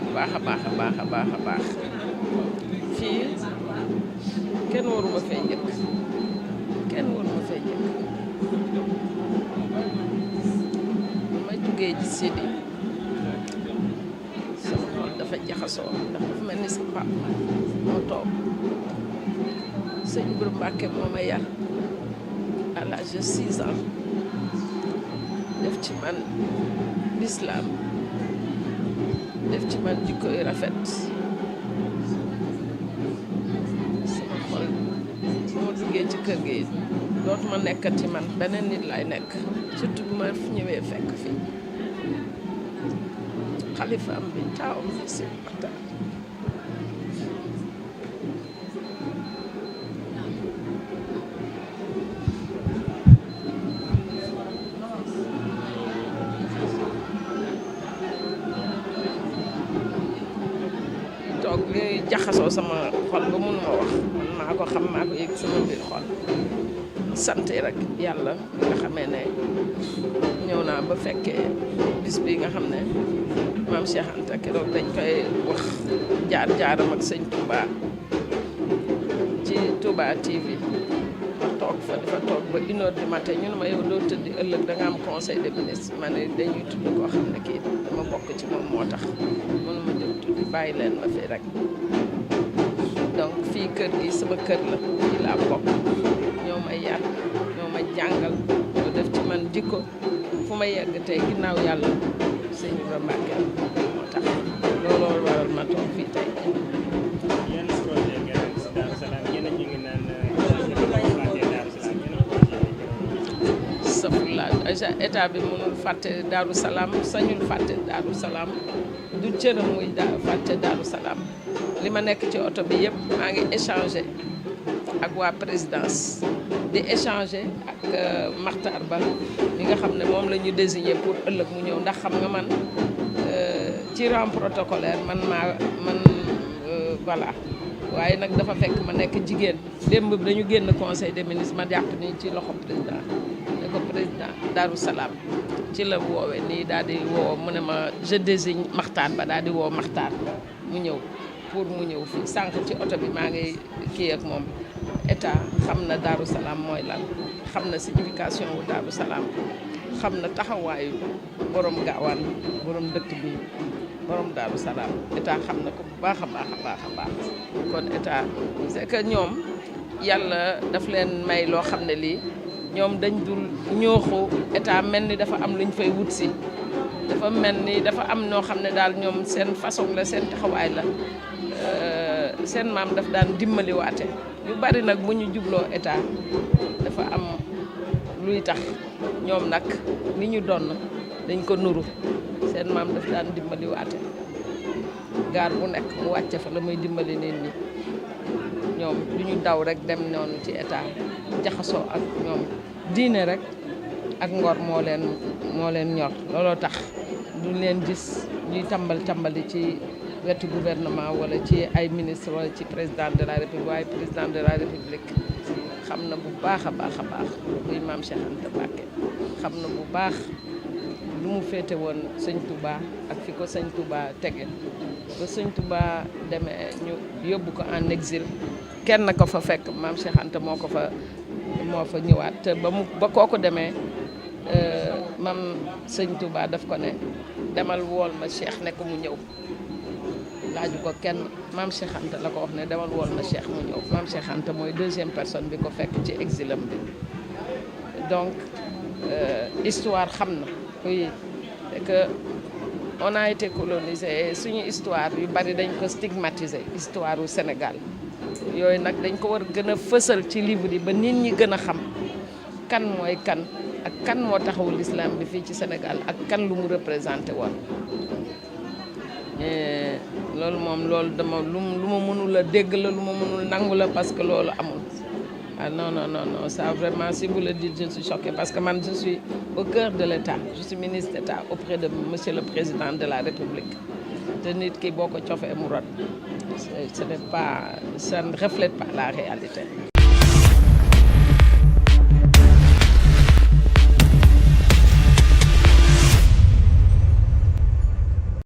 bu baax a baax a baax a baax a baax fii kenn waruma fay njëkk kenn waruma fay njëkk ma jugee ci Sidi sama xol dafa jaxasoo ndax dafa mel ni sa papa moo toog sëñ Ibra Mbàkke moo ma yar à l'âge de 6 ans def ci man l'islam def ci man jikko yu rafet sama xol bu ma duggee ci kër gi dootuma nekkati man beneen nit lay nekk surtout bu ma ñëwee fekk fii xalifaam bi taawam bi si waxtaan toog li jaxasoo sama xol ba mun ma wax man maa ko xam maa ko yëg sama biir xol sant rek yàlla bi nga xamee ne ñëw naa ba fekkee bis bi nga xam ne maam Cheikh Anta keroog dañ koy wax jaar-jaaram ak sëñ Touba ci Touba TV ma toog fa dafa toog ba 1 heure du matin ñu ne ma yow doo tëddi ëllëg da nga am conseil des ministres ma ne dañuy tudd koo xam ne kii dama bokk ci moom moo tax mënu ma jóg tuddi bàyyi leen ma fi rek donc fii kër gi sama kër la fii laa bokk ñoo ma yar ñoo ma jàngal ñoo def ci man jikko fu ma yegg tey ginnaaw yàlla sëñ Ibra Mbàkke moo tax looloo waral ma toog fii tey. yan projet ngeen am si Darou Salam ñeneen ñu ngi naan safula état bi mënul fàtte Darou Salam sañul fàtte Darou Salam du cëram muy fàtte Darou Salam li ma nekk ci oto bi yëpp maa ngi échangé ak waa présidence di échangé ak Makhtar Ba mi nga xam ne moom la ñu désigné pour ëllëg mu ñëw ndax xam nga man ci rang protocolaire man voilà waaye nag dafa fekk ma nekk jigéen démb dañu génn conseil des ministres ma jàpp ni ci loxo président ne ko président Darou Salam ci la woowee nii daal di woo mu ne ma je désigne Makhtar Ba daal di woo Makhtar mu ñëw pour mu ñëw fii sànq ci oto bi maa ngi kii ak moom état xam na Darou Salam mooy lan xam na signification wu Darou Salam xam na taxawaayu borom gaawaan borom dëkk bi borom Darou Salam état xam na ko bu baax a baax a baax a baax kon état c'est que ñoom yàlla daf leen may loo xam ne lii ñoom dañ dul ñooxu état mel ni dafa am luñ fay wut si dafa mel ni dafa am noo xam ne daal ñoom seen façon la seen taxawaay la seen maam daf daan dimbali waate yu bari nag bu ñu jubloo état dafa am luy tax ñoom nag li ñu doon dañ ko nuru seen maam daf daan dimbali waate gaar bu nekk mu wàcce fa la muy dimbali nit ñi ñoom du ñu daw rek dem noonu ci état jaxasoo ak ñoom diine rek ak ngor moo leen ñor looloo tax duñ leen gis ñuy tambali ci wetu gouvernement wala ci ay ministre wala ci président de la république waaye président de la république xam na bu baax a baax a baax muy maam Cheikh Anta Mbacké xam na bu baax lu mu féete woon sëñ Touba ak fi ko sëñ Touba tege ba sëñ Touba demee ñu yóbbu ko en exil kenn ko fa fekk maam Cheikh Anta moo fa ñëwaat te ba kooku demee maam sëñ Touba daf ko ne demal wool ma Cheikh ne ko mu ñëw laaju ko kenn maam Cheikh Anta la ko wax ne demal wool ma Cheikh mu ñëw maam Cheikh Anta mooy 2e personne bi ko fekk ci exilam bi donc histoire xam na oui c'est que on a été colonisé suñu histoire yu bari dañ ko stigmatiser histoire u Sénégal yooyu nag dañ ko war a gën a fësal ci livre yi ba nit ñi gën a xam kan mooy kan ak kan moo taxawu l'islam bi fii ci Sénégal ak kan lu mu représenté woon loolu moom loolu dama lu ma mënul a dégg la lu ma mënul nangu la parce que loolu amul ah non ça vraiment si vous le dites je suis choquée parce que man je suis au cœur de l'État je suis ministre d'État auprès de monsieur le président de la République te nit ki boo ko cofee mu rot ce n'est pas ça ne reflète pas la réalité